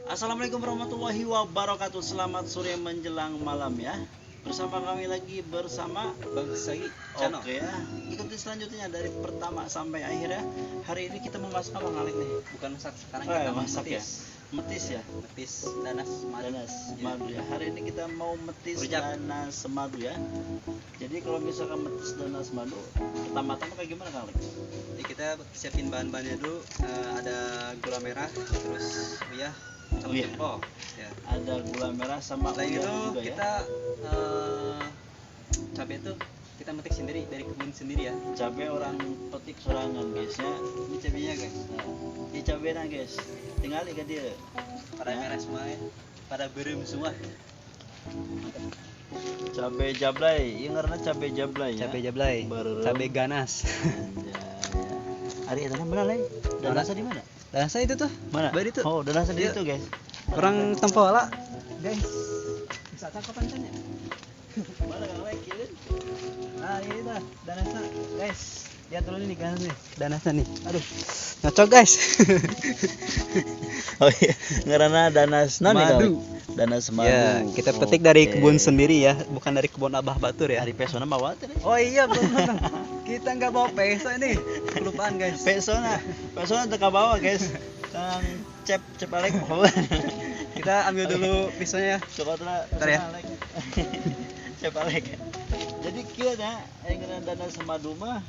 Assalamualaikum warahmatullahi wabarakatuh. Selamat sore menjelang malam ya. Bersama kami lagi bersama Bang Sagi Channel. Oke ya. Ikuti selanjutnya dari pertama sampai akhir ya. Hari ini kita mau masak apa Bang Alik nih? Bukan masak, sekarang kita masak metis. Ya. Metis ya. Metis danas madu. Danas madu ya. Hari ini kita mau metis Rujak. Danas madu ya. Jadi kalau misalkan metis danas madu, pertama-tama kayak gimana Kang Alik? Jadi kita siapin bahan-bahannya dulu. Ada gula merah, terus uyah, sama jempol. Ya. Ada gula merah sama selain uyah itu juga kita ya. Cabai itu kita metik sendiri dari kebun sendiri ya. Cabai orang petik sorangan guys ya. Ini cabainya guys. Nah, ini cabainya guys. Tinggal ke dia. Pada ya. Merah semua ya. Pada berem semua. Mantap. Cabai jablay, ini karena cabai jablay ya. Cabai jablay. Cabai ganas. Ya, ya. Ari itu mana lay? Danasa di mana? Danasa itu tuh. Mana? Bari itu. Oh, danasa di itu guys. Orang tempola, guys. Bisa cakep ya? Mana Kang Lek? Nah, ini dah danasa, guys. Lihat dulu nih ganas nih. Danasa nih. Aduh. Nyocok, guys. Oh iya, ngarana danas naon nih, madu. Danas madu. Ya, kita petik dari kebun sendiri ya, bukan dari kebun Abah Batur ya. Hari pesona bawa teh. Oh iya, belum. Kita nggak bawa peso ini. Kelupaan, guys. Pesona teu kabawa, guys. Kang cep cep alek. Kita ambil dulu pisaunya ya. Coba Bentar ya. Cep alek. Jadi kieu nya yang ngaran danas madu mah.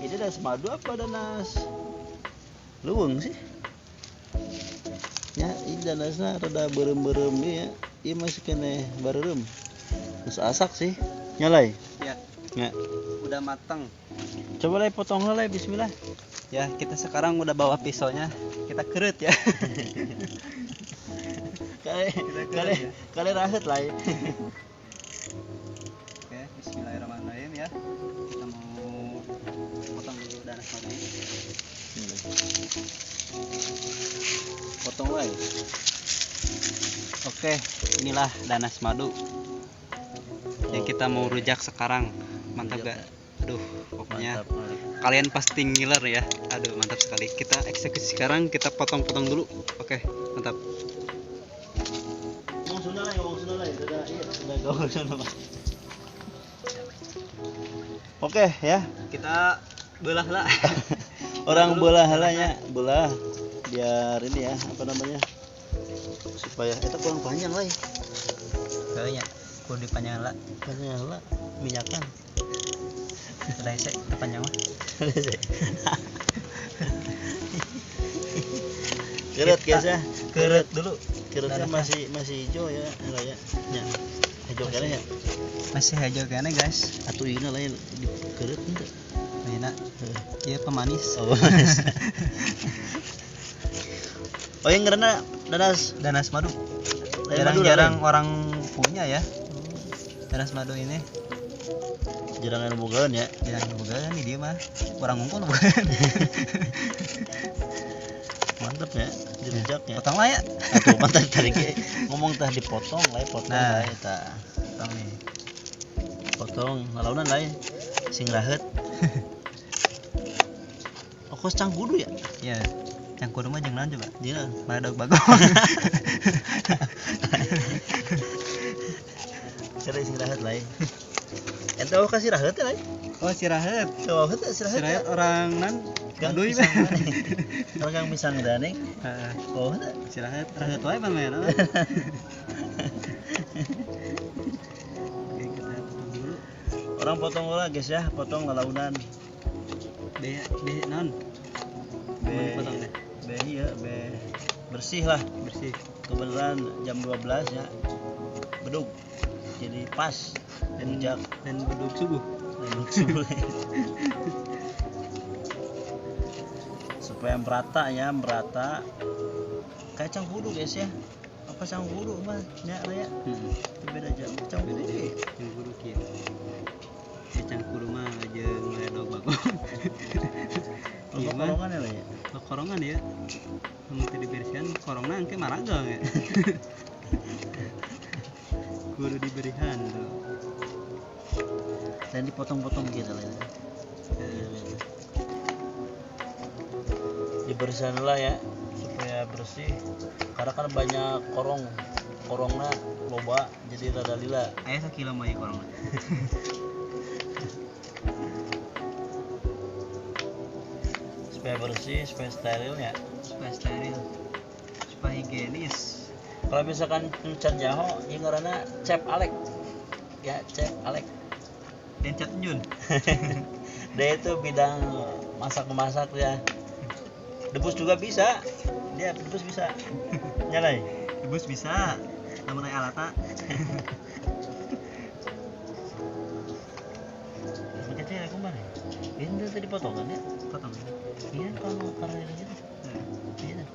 Ini danas madu apa danas luweng sih? Ya, ini danasna rada beureum-beureum ieu ya. Ieu masih keneh bareureum. Geus asak sih. Nyalai. Ya. Ya. Udah matang. Coba lay potong lay bismillah. Ya, kita sekarang udah bawa pisaunya. Kita kerut ya. Kali rahet lay. Oke, bismillahirrahmanirrahim ya. Kita mau potong dulu danas madu ini. Potong lay. Oke, inilah danas madu yang kita mau rujak sekarang. Mantap gak? Aduh, pokoknya mantap. Kalian pasti ngiler ya. Aduh, mantap sekali. Kita eksekusi sekarang, kita potong-potong dulu. Oke, mantap. Ngomong Sunda lah, ngomong Sunda lah. Sudah, iya, sudah ngomong Sunda. Oke ya, kita belah lah. Orang belah halanya, belah biar ini ya, apa namanya? Supaya itu kurang panjang lah. Kayaknya kurang dipanjang lah. Panjang lah, minyakan. Udah sih, panjang mah. Keret guys ya, keret dulu. Keretnya masih hijau ya, enggak ya? Ya. Hijau kayaknya ya. Masih hijau kayaknya guys. Atau ini lah yang dikeret enggak? Ini. Iya pemanis. Oh, pemanis. Oh, yang karena danas madu. Jarang-jarang orang punya ya. Danas madu ini. Jarang yang bogaan ya. Jarang yang bogaan nih dia mah. Orang ngungkul bukan. Mantap ya, dirujak ya. Potong lah ya. Atuh mantap tadi ngomong tah dipotong lah, potong nah, lah tah. Potong nih. Potong, lalaunan lah sing raheut. Oh, kos cangkudu ya? Iya. Cangkudu mah jeung naon coba? Iya, baledog bagong. Cari sing raheut lah. Ente oh kasih raheut lah. Oh, si raheut. Oh, si raheut. Si raheut orang nan gang Baduy. Orang gang pisang daning. Heeh. Oh, si raheut, raheut wae pan mah. Oke, kita potong dulu. Orang potong lah guys ya, potong lalaunan. B non. B potong deh. B iya, B bersih lah, bersih. Kebetulan jam 12 ya. Bedug. Jadi pas rujak dan bedug subuh. Bedug subuh. Supaya merata ya, merata. Kayak cangkudu guys ya. Apa cangkudu mah nya ya? Itu beda jauh. Cangkudu ya. Cangkudu kieu. Ya cangkudu mah jeung baledog bagong. Iya mah. Korongan ya lah ya. Korongan ya. Mun teu dibersihan korongna engke maragang ya. Kudu diberihan tuh. Dan dipotong-potong gitu lah ya. Dibersihan lah ya. Supaya bersih. Karena kan banyak korong. Korongna loba jadi rada lila. Aya sakilo mah ieu korongna. Supaya bersih, supaya steril ya. Supaya steril. Supaya higienis. Kalau misalkan can nyaho, ieu ngaranna Cep Alek. Ya, Cep Alek. Dan Cep Jun. Dia itu bidang masak-memasak ya. Debus juga bisa. Dia debus bisa. Nyalai. Debus bisa. Namun aya alatna. Makanya aku mana? Ini tadi potongan ya? Potong. Iya, kalau karena ini gitu. Iya.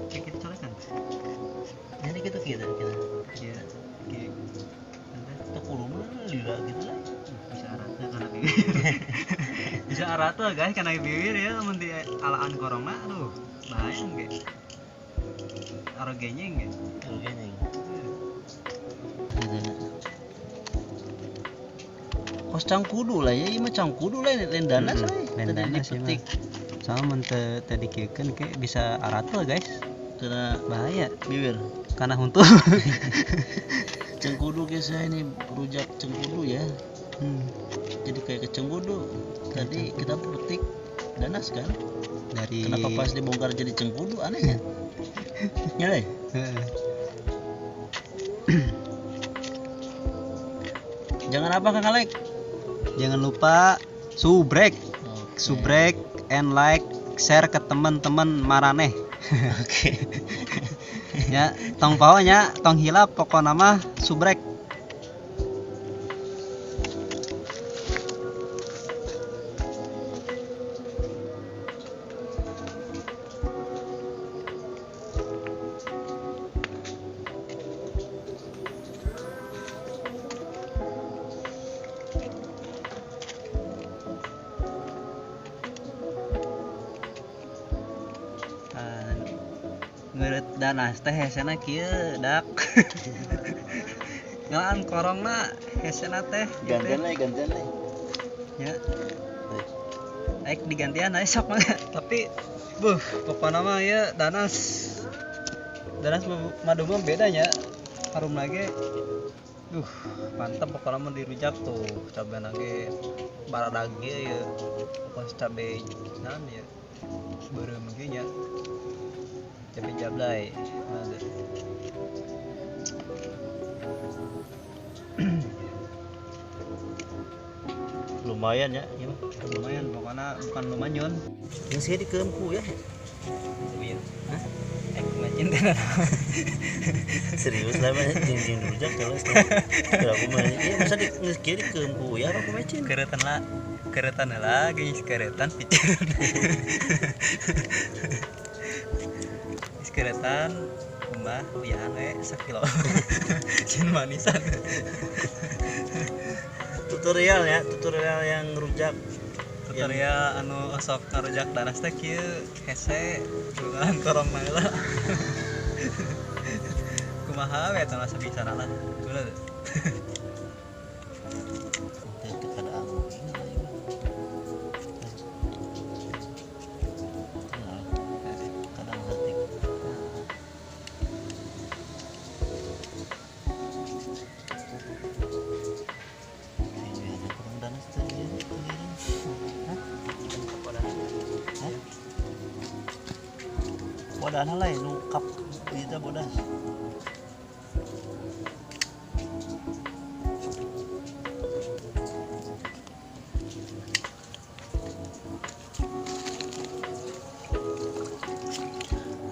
Kayak kita colekan. Jadi gitu kita. Iya. Kayak itu kudu mah lila gitu lah. Bisa arata karena bibir. Bisa arata guys karena bibir ya mun di alaan korongna aduh bahaya ge. Arogenyeng ge. Arogenyeng. Kos cangkudu lah ya, ieu mah cangkudu lah lain danas lah. Lain danas dipetik. Sama mun teu dikiekeun ke bisa arata guys. Karena bahaya bibir. Karena huntu. Cengkudu guys ya, ini rujak cengkudu ya. Jadi kayak kecengkudu. Tadi kita petik danas kan. Dari kenapa pas dibongkar jadi cengkudu aneh ya? Nyalai. Jangan apa Kang Alek? Jangan lupa subrek. Okay. Subrek and like, share ke teman-teman maraneh. Oke. Ya, tong poho nya, tong hilap pokona mah subrek. Ngeureut danas teh hesena kieu dak. Ngelaan korongna hesena teh. Gantian lah, gantian lah. Ya. Aik digantian aya sok mah. Tapi buh, pokona mah ieu danas. Danas madu mah beda nya. Harum lagi. Duh, mantap pokona mah dirujak tuh. Cabena ge baradag ge ieu. Pas cabe naon ieu? Beureum ge nya. Cabe jablay. Mana? Lumayan ya, iya. Lumayan pokoknya bukan lumayan. Yang saya dikeemku ya. Iya. Hah? Macin teh. Serius lah mah jeung rujak terus. Kalau aku mah iya masa di geus kieu dikeemku ya apa aku mecin. Keretan lah. Keretan lah, geus keretan piceun. Keretan kumbah uyahan we sakilo. Cin manisan. Tutorial ya, tutorial yang rujak. Tutorial anu osok ngarujak danas teh kieu hese bukan korong mah lah. Kumaha we eta mah sabicara lah. Bener. Bodana lah nu kap itu bodas.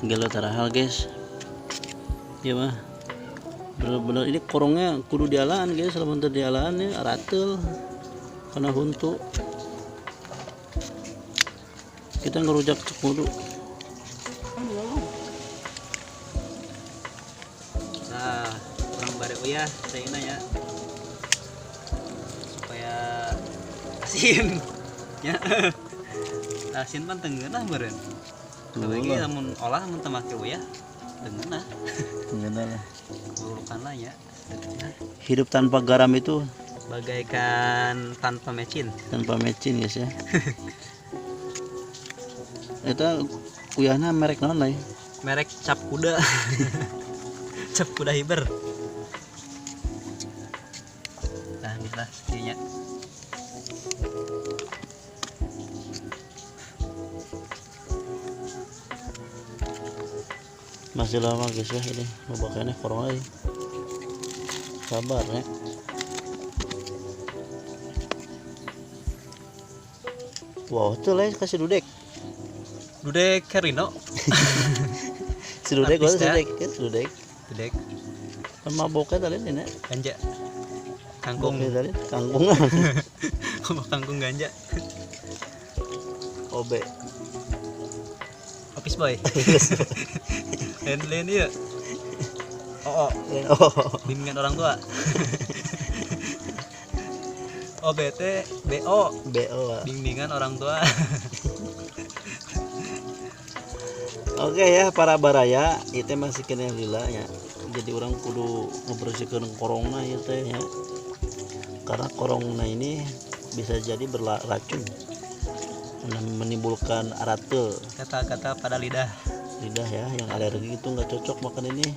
Gelo tarahal guys. Iya mah. Bener-bener ini korongnya kudu dialaan guys, lamun teu dialaan ya ratel karena huntu. Kita ngerujak kudu. Nah, kurang bare uyah caina ya. Supaya asin. Ya. Asin pan teu ngeunah meureun. Lagi lamun olah mun teu make uyah teu ngeunah. Teu ngeunah lah. Kurukan lah ya. Hidup tanpa garam itu bagaikan tanpa mecin. Tanpa mecin guys ya. Eta uyahna merek naon lah ya? Merek cap kuda. Cap kuda hiber. Nah, geus lah sakieu nya. Masih lama guys ya ini loba keneh korong euy. Sabar ya. Wow, tuh lah kasih Dudek. Dudek Herlino. Si Dudek, Artis si teh. Dudek, ya, si Dudek. Dudek Kan maboknya tadi ini. ganja. Kangkung. Maboknya tadi kangkung. Kangkung ganja. OB. Office boy. Lain-lain ieu. Oh, oh, Oh. bimbingan orang tua. OBT BO BO. bimbingan orang tua. Oke ya para baraya, itu masih kena lila ya. Jadi orang kudu ngebersihkan korongna ya teh ya. Karena korongna ini bisa jadi beracun, menimbulkan aratel Kata-kata pada lidah. lidah ya, yang alergi itu nggak cocok makan ini.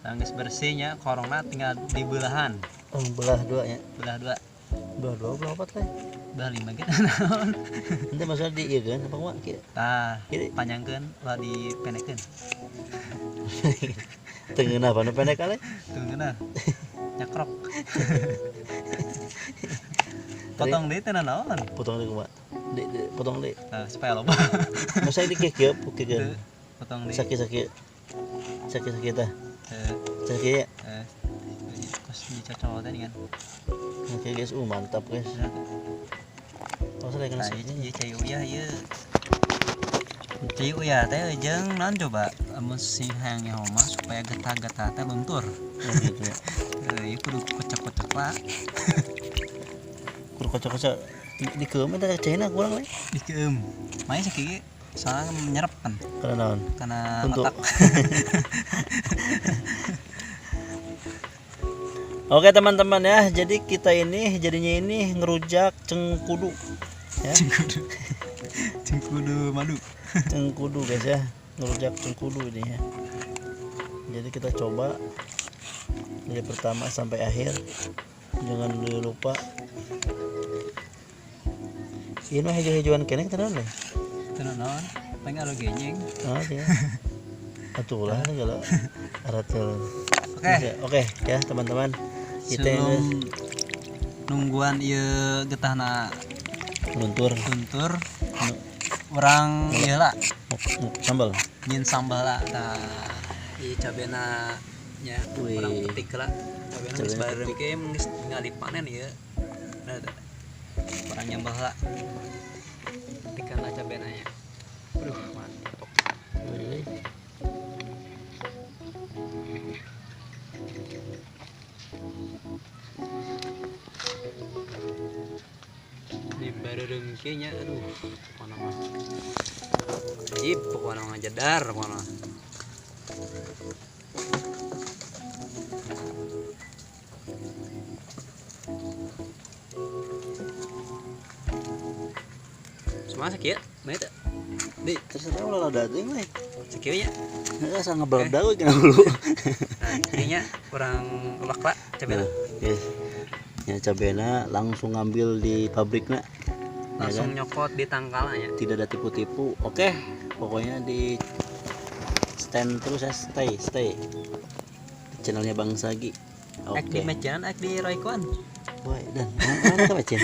Tangis bersihnya korongna tinggal dibelahan. Oh, belah dua ya, Belah dua, belah dua, belah empat lah. belah lima gitu. Naon. Nanti masalah di iya kan, apa nggak? Kira Tah, Kiri. panjangkeun ulah dipendekkeun. Tengah apa nu pendek kali? Tuh ngeunah. Nyakrok. Potong deui teh naon? Potong di kumaha? Di, potong di. Tah, supaya loba. Masa di kieu kieu Teu, potong deui. Sakit sakit. Sakit sakit tah. Teu, Sakit ya. Kos dicocol teh dengan. Oke guys, mantap guys. Oh, saya kena Nah, ieu cai uyah ieu. Cai uyah teh jeung naon coba amun sing hayang nyaho mah supaya getah-getah teh luntur. Oh, gitu ya. Ieu kudu kocok-kocok lah. Kudu kocok-kocok di keum eta caina kurang we. Dikeum. Main sakieu soalnya menyerap kan Karena naon? karena Untuk. otak. Oke teman-teman ya, jadi kita ini jadinya ini ngerujak cengkudu ya. Cengkudu. Cengkudu madu. Cengkudu guys ya, ngerujak cengkudu ini ya. Jadi kita coba dari pertama sampai akhir, jangan lupa. Ini mah hijau-hijauan kene tenan deh. Teu naon? Paling alo genyeng. Oh iya. Atuh lah kalau aratel. Oke. Oke ya teman-teman. Kita Sebelum nungguan ieu getahna luntur luntur urang ieu lah sambal. nyin sambal lah tah ieu cabena nya Wih. urang petik lah cabena geus Cabena bareureum ke geus tinggal dipanen ieu. Nah, tah. Urang nyambal lah petikan lah cabena nya. Aduh mantap. Wih. Di bareureum kieu nya aduh pokona mah ajib pokona mah jedar pokona. Semua sakieu bae teu di Terserah ulah lada teuing we. sakieu nya. Heeh, asa ngebeledak we kena hulu. Nah, kieu nya urang ulek lah cabena. Nah, guys. Ya cabena langsung ngambil di pabrikna. Langsung nyokot di tangkalnya nya. Tidak ada tipu-tipu. Oke, pokoknya di stand terus ya, stay, stay. Di channelnya Bang Sagi. Ek di Oke. mecanan ek di Roykoan Woi, dan emang make mecin.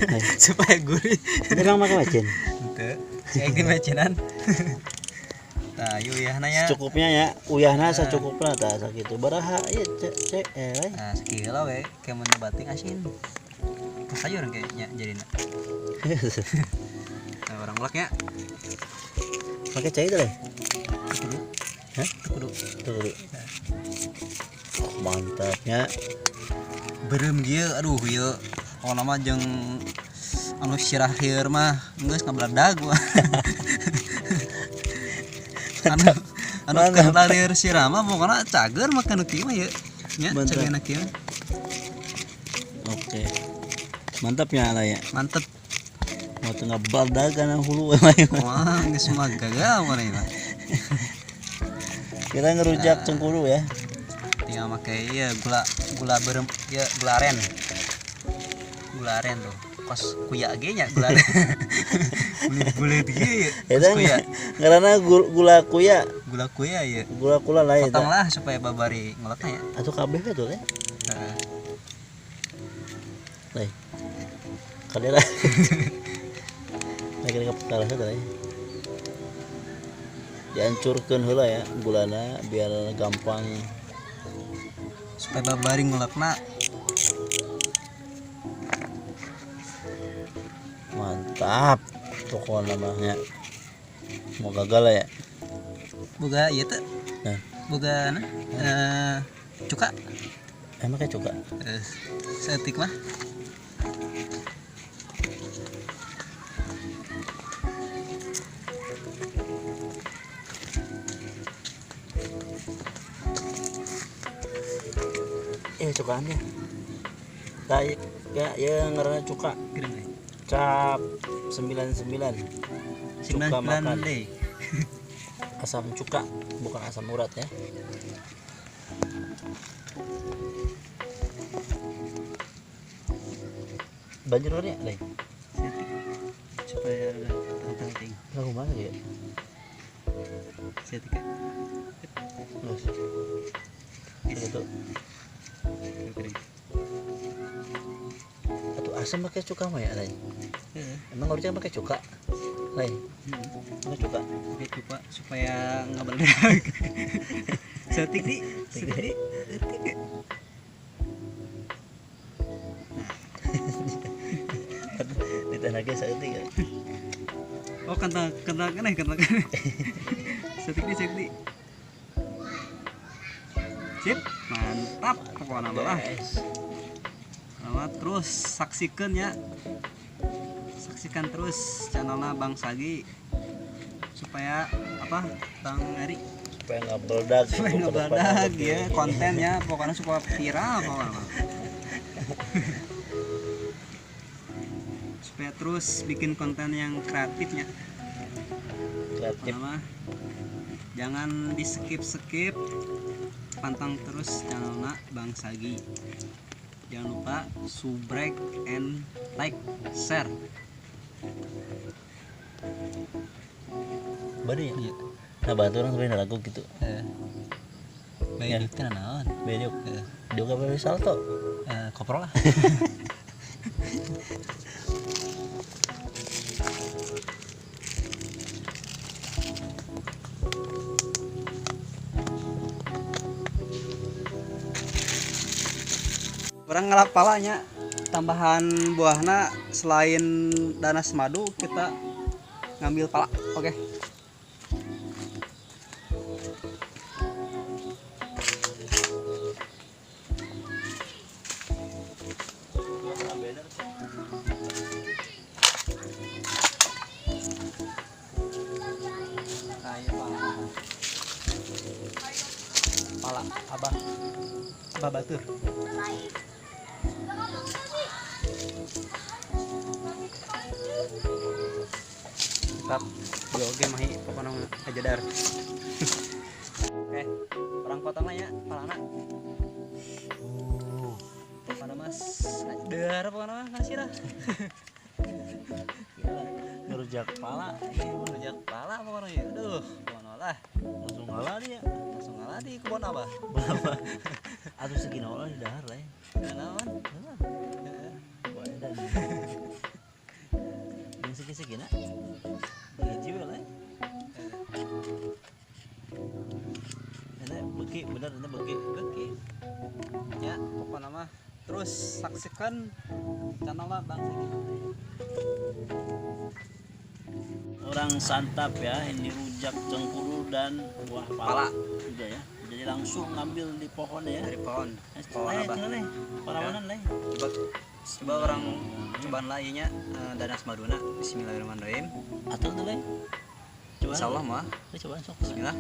Hai. supaya gurih. Ini emang make mecin. Henteu. Ek di mecanan. Tah, ieu uyahna nya. Secukupnya ya, uyahna sacukupna tah sakitu. Baraha ieu cek cek eh. Nah, sakieu lah we, kayak mun bating asin. Terus aja orang kayaknya jadina. Nah, orang ulek nya. Pakai cai teh. Kudu. Hah? Kudu. Tuh, tuh. Oh, mantapnya. Beureum kieu, aduh ieu. Pokona mah jeung anu sirah lieur mah geus ngabeledag gua. Anu anu Mantap. keur lieur sirah mah pokona cager make nu kieu mah ieu. Nya Mantap. cabena kieu. Oke. Mantapnya lah ya. Mantap. Mau tengah baldag kana hulu. Wah, geus mah gagal mana ini. Kita ngerujak cengkulu ya. Tinggal pakai ya gula gula berem ya gula aren. Gula aren tuh. Kos kuya ge nya gula aren. Bulet-bulet ge ya. Eta ngaranna gula kuya. Gula kuya ya. Gula kula lah ya. Potong lah supaya babari ngolotna ya. Atuh kabeh we tuh teh. Heeh. Lain. Kadera. Lagi ke perkara teh. Dihancurkeun heula ya gulana biar gampang supaya babari ngulekna. Mantap pokoknya namanya. Mau gagal lah ya. Boga ieu teh. Nah. Boga nah, cuka. Emang kayak cuka? Seetik mah. Cukaannya. Nah, ya, ya ngaranna cuka. Cap 99. Cuka makan. Asam cuka, bukan asam urat ya. Banjir orangnya, deh. Supaya penting. Lagu mana ya? Setik. Terus. Gitu. Atau asam pakai cuka mah ya, Ray? Emang harusnya pakai cuka, Ray? Pakai cuka, pakai cuka supaya nggak berderak. Setik di, setik di, setik. Di tanahnya setik ya. Oh kentang, kentang kene, kentang kene. Setik di, setik di. Sip, mantap pokoknya malah. Selamat terus saksikan ya. Saksikan terus channelnya Bang Sagi supaya apa Bang Eri supaya nggak meledak, supaya nggak meledak ya kontennya pokoknya supaya viral pokoknya. Supaya terus bikin konten yang kreatifnya. Kreatif. Mah, jangan di skip skip. Pantang terus channelnya Bang Sagi. Jangan lupa subrek and like, share. Baru ya? Iya. Nah bantu orang sebenarnya lagu gitu. Baik itu naon? Baik. Dia gak boleh salto. Koprol lah. Orang ngelap palanya tambahan buahna selain danas madu kita ngambil pala. Oke. Pala abah abah batur. Tetap oke mahi pokoknya aja dar. Oke, orang potong lah ya palana. Pokoknya mas dar pokoknya mas ngasih lah. Ngerujak pala, ngerujak pala pokoknya ya. Aduh, pokoknya lah. Langsung ngalah dia. Langsung ngalah di kebun apa? Atau segini orang di dahar lah ya. Kenalan. Yang segi-segi nak. Hiji we lah. Ini beki bener ini beki. Beki. Ya, pokoknya mah terus saksikan channel Bang Sagi. Orang santap ya, ini rujak cengkuru dan buah pala juga ya. Jadi langsung ngambil di pohon ya. Dari pohon. Pohon apa? Parawanan lah. Coba orang cobaan lainnya danas maduna. Bismillahirrahmanirrahim. Atau tuh lain. Coba. Insyaallah mah. Coba sok. Bismillah.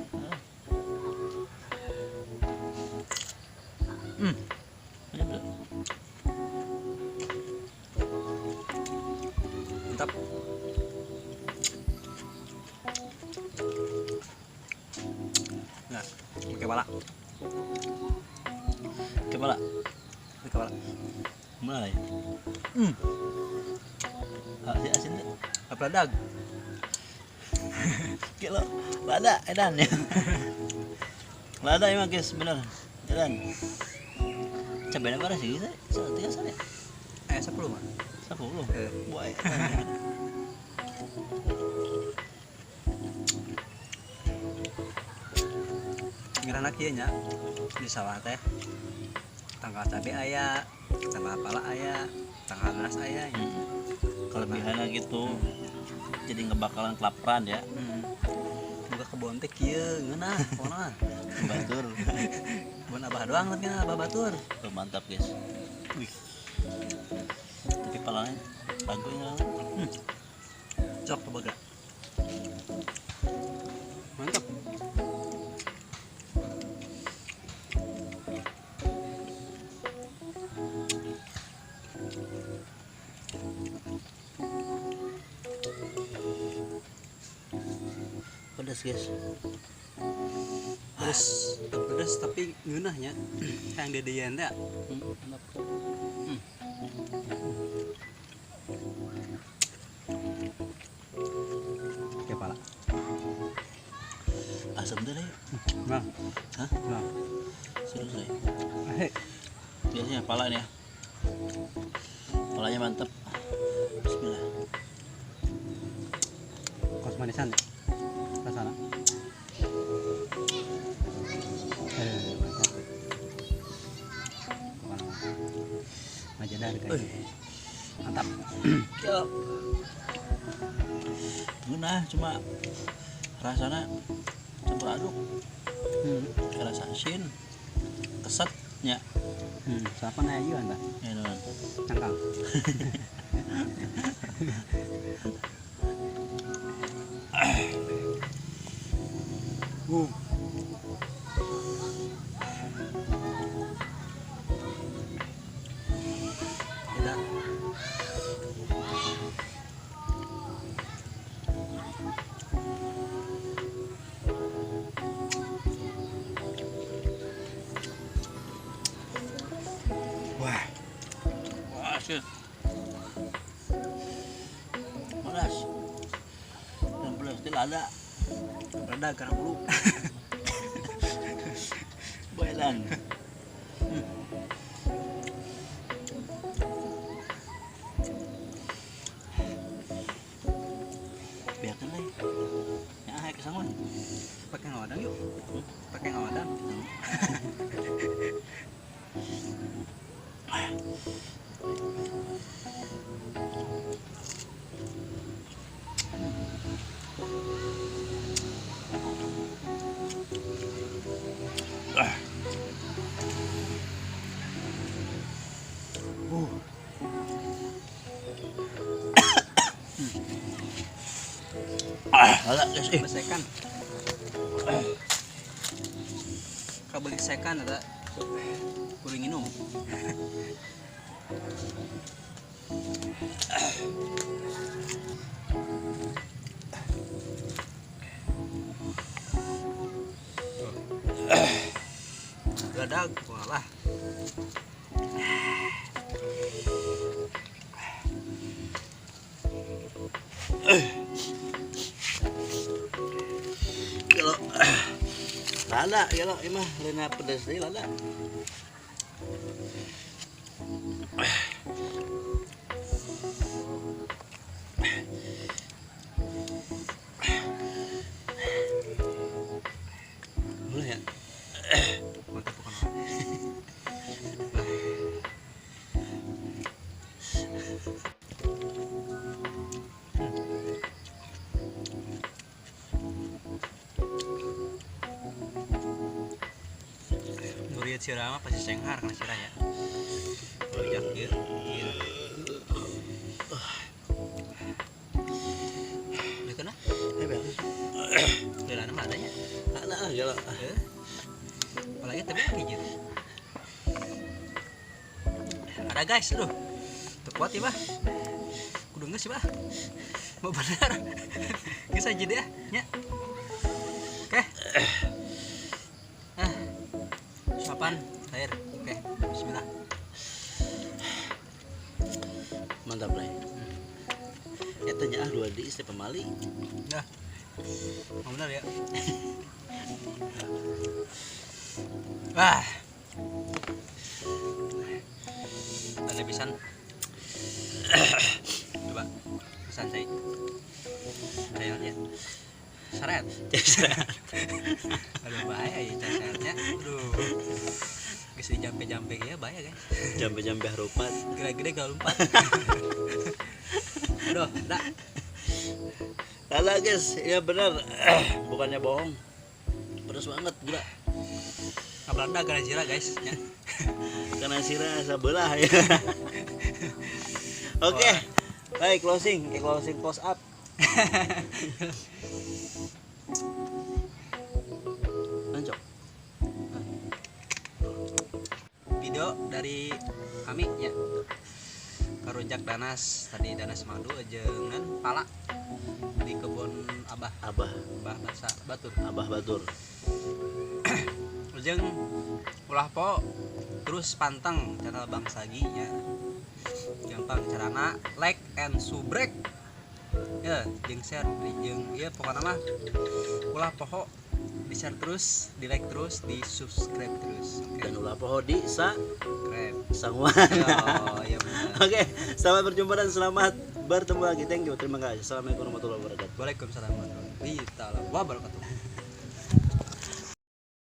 Kepala. Kepala. Mulai. Asin tuh. Apa dag? Kilo lada edan ya. Lada emang guys bener. Edan. Cabenya berapa sih? Tiga sana. 10 mah. 10. Boy. Ngirana kieu nya di sawah teh. Tangkal cabe aya, tangkal pala aya, tangkal nanas aya. Kelebihannya gitu. Jadi nggak bakalan kelaparan ya. Buka kebon teh kieu ngeunah pokona. Batur. Kebon abah doang tapi abah batur. Oh, mantap guys. Wih. Tapi palanya bagus ya. Cok kebaga. Mantap. Pedas guys. Pedas, pedas tapi ngeunahnya yang dedean teh. Mantap. Kepala. Asam deh. Nah. Hah? Nah. Seru sih. Biasanya pala ini ya. Palanya mantap. Bismillah. Kos manisan. Rasana. Mantap. Majadah kayaknya. Mantap. Yo. Nah, cuma rasanya campur aduk. Rasa asin, keset ya. Siapa nanya juga entah? Ya, nuan. Cangkang. Edan. Wah. Wah, asin. Pedas. Dan pedas itu lada. Lada karena bulu. Boelan. Biarkan lah. Ya, hai kesangon. Pakai ngawadang yuk. Pakai ngawadang. Lada guys, Besekan. Kabesekan eta kuring minum. Gadag walah. Kalau lada kalau imah lena pedas deui lada. Boleh ya? Mantap pokoknya. Nuriat sirah mah pasti senghar karena sirah ya. Rujak ieu. Ieu. Udah kena? Beres. Leulana mah adanya. Ada ah gelo. Apalagi tapi lagi gitu. Ada guys, aduh. Teu kuat ya, Bah. Kudu geus sih, Bah. Mau bener. Geus aja deh nya. Oke. Ah. Suapan Cair. Oke, bismillah. Mantap lah. Eta nya ah dua di istri pemali. Nah. Oh, benar ya. Wah. Ada pisan. Coba pesan saya. Saya ya. Seret. Aduh bahaya ya seretnya. Aduh. Geus dijampe-jampe ya bahaya guys. Jampe-jampe harupat. Gede-gede gak lompat. Aduh, dah. Alah guys, ya benar. Bukannya bohong. Pedes banget, gila. Kabarna karena sirah guys ya. Karena sirah sebelah ya. Oke. Baik, closing, closing close up. Lanjut. Video dari kami ya. Karujak danas tadi, danas madu dengan pala di kebun Abah. Abah Abah Basa Batur. Abah Batur. Jeung ulah po terus pantang channel Bang Sagi ya. Gampang carana like and subrek. Ya, jeung share jeung ieu pokona mah ulah poho di share terus, di like terus, di subscribe terus. Oke. Dan ulah poho di sa subscribe. Sanguan. Oh, iya benar. Oke, selamat berjumpa dan selamat bertemu lagi. Thank you. Terima kasih. Assalamualaikum warahmatullahi wabarakatuh. Waalaikumsalam warahmatullahi wabarakatuh.